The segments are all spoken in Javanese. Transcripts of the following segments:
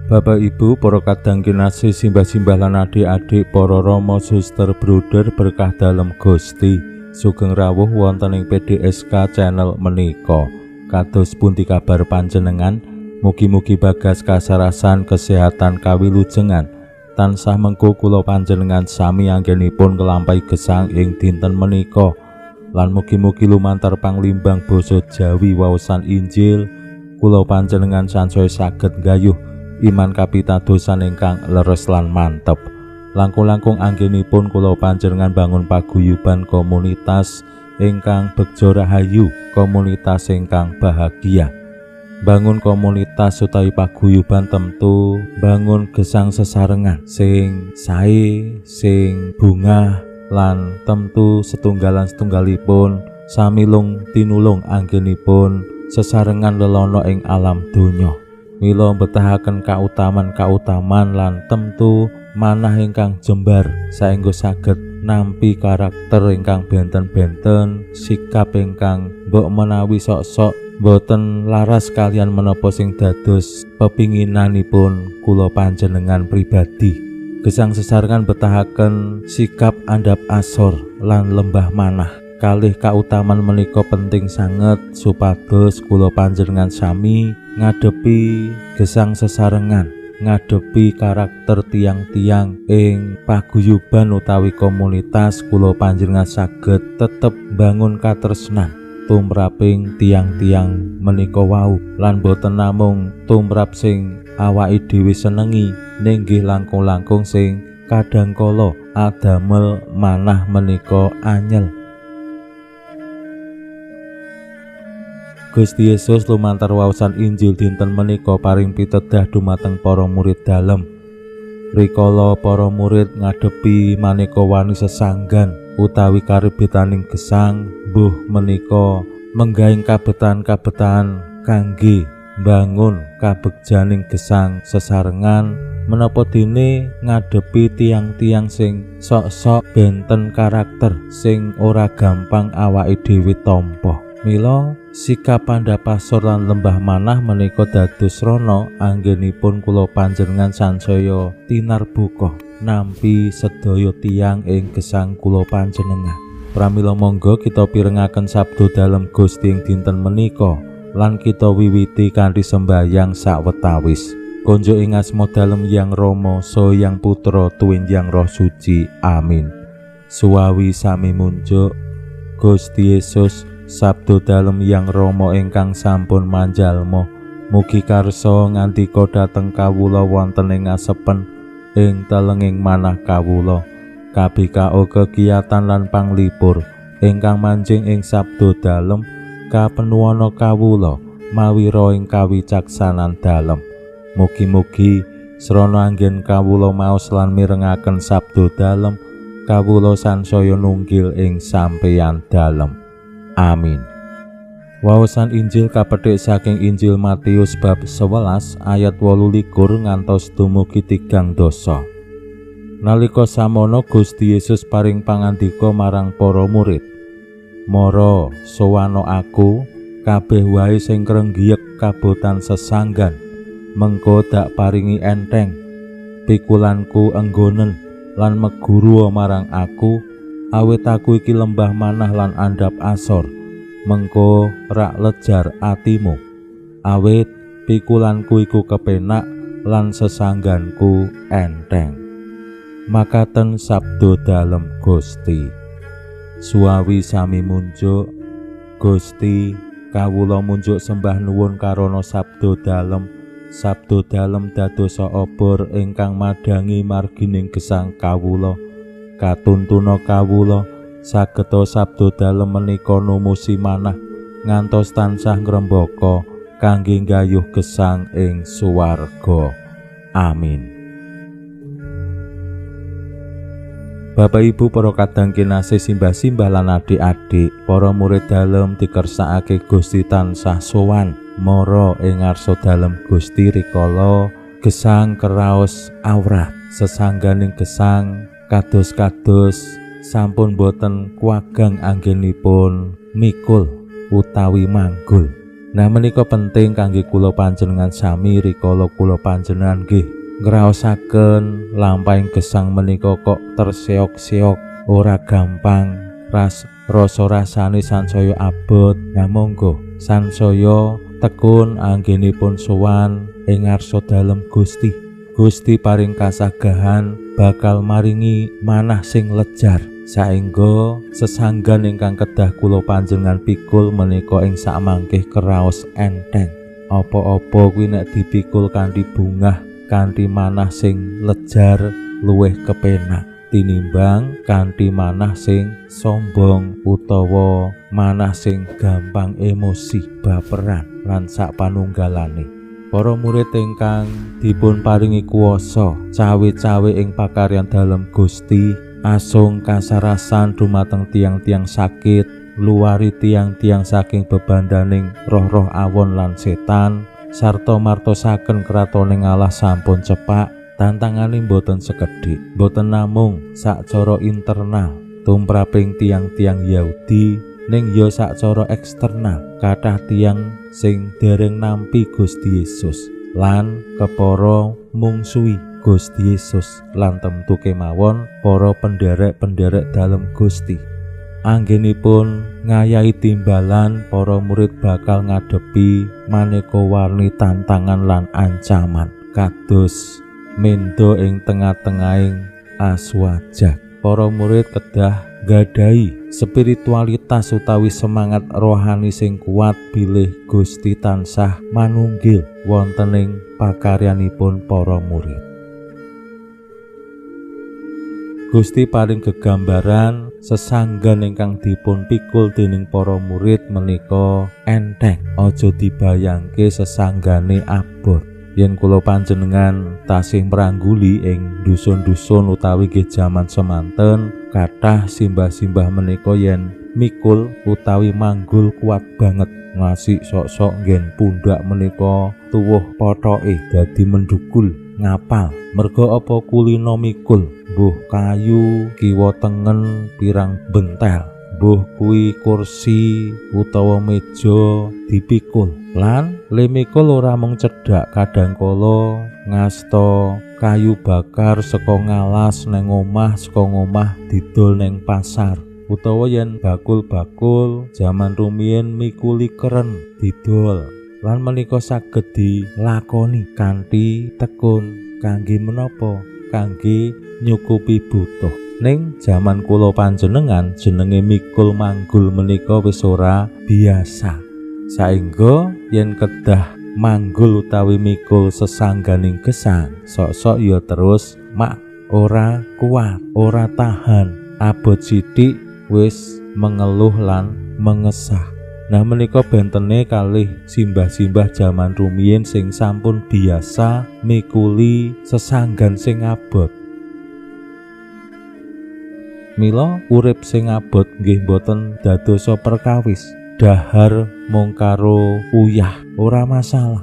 Bapak Ibu, para kadang kinasih, simbah-simbah lan adik-adik, para rama, suster, bruder berkah dalem Gusti, sugeng rawuh wonten ing PDSK channel menika. Kados pundi kabar panjenengan? Mugi-mugi bagas kasarasan, kesehatan kawilujengan. Tansah mengko kula panjenengan sami anggenipun nglampahi gesang ing dinten menika. Lan mugi-mugi lumantar panglimbang basa Jawi waosan Injil kula panjenengan sansaya saged nggayuh iman kapitadosan ingkang leres lan mantep. Langkung-langkung anggenipun kula panjenengan bangun paguyuban komunitas ingkang begja rahayu, komunitas ingkang bahagia. Bangun komunitas utawi paguyuban tentu bangun gesang sesarengan sing sae, sing bungah lan tentu setunggalan setunggalipun samilung tinulung anggenipun sesarengan lelono ing alam donya. Mila mbetahaken kautaman-kautaman lan tentu manah ingkang jembar saengga saged nampi karakter ingkang benten-benten, sikap ingkang mbok menawi sok-sok boten laras kalian menapa sing dados pepinginanipun kula panjenengan pribadi. Gesang sesarengan betahaken sikap andhap asor lan lembah manah. Kalih kautaman menika penting sanget supados kula panjenengan sami ngadepi gesang sesarengan, ngadepi karakter tiang-tiang ing paguyuban utawi komunitas kula panjenengan saged tetep bangun katresnan tumraping tiang-tiang menika wau lan boten namung tumrap sing awake dhewe senengi, ning nggih langkung-langkung sing kadangkala adamel manah menika anyel. Gusti Yesus lumantar waosan Injil dinten menika paring pitedah dumateng para murid dalem. Rikala para murid ngadepi maneka wani sesanggan utawi karibitaning gesang, mbuh menika menggaing kabetan-kabetan kangge mbangun kabegjaning gesang sesarengan, menapa dene ngadepi tiang-tiang sing sok-sok benten karakter sing ora gampang awake dhewe tampa. Mila sikap andhap asor lan lembah manah menika dados srana anggenipun kula panjenengan sansaya tinarbuka nampi sedaya tiyang ing gesang kula panjenengan. Pramila monggo kita pirengaken sabda dalem Gusti ing dinten menika lan kita wiwiti kanthi sembayang sawetawis. Konjuk ing asma dalem Yang Rama, Saha Yang Putra, tuwin Yang Roh Suci. Amin. Suwawi sami munjuk Gusti Yesus, sabda dalem Yang Rama ingkang sampun manjalma, mugi karsa ngandika dhateng kawula wonten ing asepen ing telenging manah kawula. KBKO kegiatan lan panglipur ingkang manjing ing sabda dalem kapenuwana kawula mawira ing kawicaksanan dalem. Mugi-mugi srana anggen kawula maos lan mirengaken sabda dalem, kawula sansaya nunggil ing sampeyan dalem. Amin. Waosan Injil kapethik saking Injil Matius bab 11 ayat 28 ngantos dumugi 30. Nalika samono Gusti Yesus paring pangandika marang para murid, "Mara sowano aku kabeh wae sing krenggiyek kabotan sesanggan, mengko dak paringi enteng. Pikulanku enggonen lan meguru marang aku, awit aku iki lembah manah lan andhap asor, mengko rak lejar atimu. Awit pikulanku iku kepenak lan sesangganku enteng." Makaten sabda dalem Gusti. Suwawi sami munjuk Gusti, kawula munjuk sembah nuwun karana sabda dalem. Sabda dalem dadosa obor ingkang madhangi margining gesang kawula. Katuntuna kawula sageta sabda dalem menika numusi manah ngantos tansah ngrembaka kangge nggayuh gesang ing swarga. Amin. Bapak Ibu para kadang kinasih, simbah-simbah lan adik-adik, para murid dalem dikersakake Gusti tansah sowan mara ing ngarsa dalem Gusti rikala gesang keraos awrat. Sesangganing gesang kados-kados sampun boten kuwagang anggenipun mikul utawi manggul. Nah, menika penting kangge kula panjenengan sami rikala kula panjenengan nggih ngraosaken lampahing gesang menika kok terseok-seok, ora gampang, rasa rasane sansaya abot. Nah, monggo sansaya tekun anggenipun sowan ing ngarsa dalem Gusti. Gusti paring kasagahan bakal maringi manah sing lejar saengga sesanggan ingkang kedah kula panjenengan pikul menika ing sakmangke keraos enteng. Apa-apa kuwi nek dipikul kanthi bungah, kanthi manah sing lejar luwih kepenak tinimbang kanthi manah sing sombong utawa manah sing gampang emosi, baperan lan sak panunggalane. Para murid ingkang dipun paringi kuwasa cawe-cawe ing pakaryan dalem Gusti asung kasarasan dumateng tiang-tiang sakit, luwari tiang-tiang saking bebandaning roh-roh awon lan setan, sarta martosaken kratone Allah sampun cepak. Tantangane mboten sekedhik, mboten namung sacara internal tumraping tiang-tiang Yahudi, ning ya sacara eksternal kathah tiang sing dereng nampi Gusti Yesus lan kepara mungsuhi Gusti Yesus lan temtu kemawon para penderek-penderek dalem Gusti. Anggenipun ngayahi timbalan, para murid bakal ngadepi maneka warni tantangan lan ancaman kados mendo ing tengah-tengahing aswajak. Para murid kedah nggadahi spiritualitas utawi semangat rohani sing kuat bilih Gusti tansah manunggil wonten ing pakaryanipun para murid. Gusti paring gegambaran sesanggan ingkang dipun pikul dening para murid menika enteng. Aja dibayangke sesanggane abot. Yen kula panjenengan tasih mrangguli ing dusun-dusun utawi nggih jaman semanten, kathah simbah-simbah menika yen mikul utawi manggul kuat banget, ngasih sok-sok nggen pundak menika tuwuh pothoke dadi mendukul ngapal. Merga apa kulino mikul, mbuh kayu kiwa tengen pirang bentel, mbuh kuwi kursi utawa meja dipikul. Lan le mikul ora mung cedhak, kadang kala ngasta kayu bakar saka ngalas neng omah, saka ngomah didol neng pasar, utawa yen bakul-bakul jaman rumiyin mikuli keren didol. Lan menika saged dilakoni kanthi tekun kangge menapa? Kangge nyukupi butuh. Ning jaman kula panjenengan jenenge mikul manggul menika wis ora biasa. Saengga yen kedah manggul utawi mikul sesangganing gesang, sok-sok ya terus mak ora kuat, ora tahan, abot sithik wis mengeluh lan mengesah. Nah, menika bentene kalih simbah-simbah jaman rumiyin sing sampun biasa mikuli sesanggan sing abot. Mila urip sing abot nggih boten dadosa perkawis. Dahar mung karo uyah ora masalah,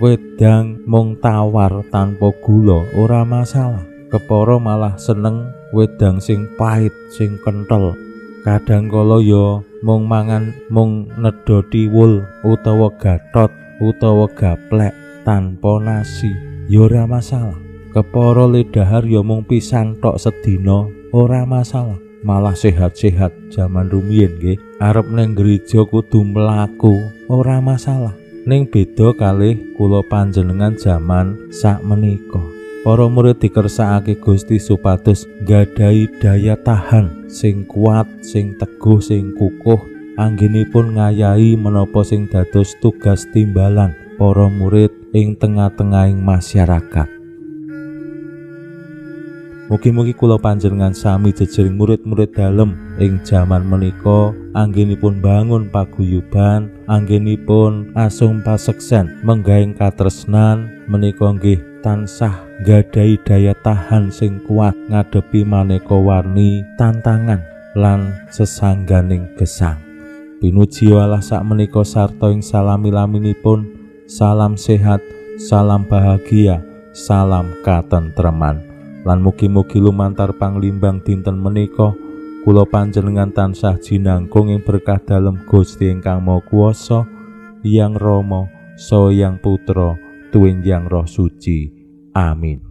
wedang mung tawar tanpa gula ora masalah. Kepara malah seneng wedang sing pahit, sing kenthel. Kadang kala ya mung mangan mung nedha tiwul utawa gathot utawa gaplek tanpa nasi ya ora masalah. Kepara le dahar ya mung pisan tok sedina ora masalah, malah sehat-sehat jaman rumiyin nggih. Arep neng gereja kudu mlaku ora masalah. Ning beda kalih kula panjenengan jaman sakmenika. Para murid dikersakake Gusti supados nggadahi daya tahan sing kuat, sing teguh, sing kukuh anggenipun ngayahi menapa sing dados tugas timbalan para murid ing tengah-tengahing masyarakat. Mugi-mugi kula panjenengan sami jejering murid-murid dalem ing jaman menika anggenipun bangun paguyuban, anggenipun asung paseksen menggahing katresnan menika nggih tansah nggadahi daya tahan sing kuat ngadepi maneka warni tantangan lan sesangganing gesang. Pinuji Allah sakmenika sarta ing salami-laminipun, salam sehat, salam bahagia, salam katentreman. Lan mugi-mugi lumantar panglimbang dinten menika kula panjenengan tansah jinangkung ing berkah dalem Gusti ingkang Maha Kuwasa, Hyang Rama, Saha Hyang Putra, tuwin Hyang Roh Suci. Amin.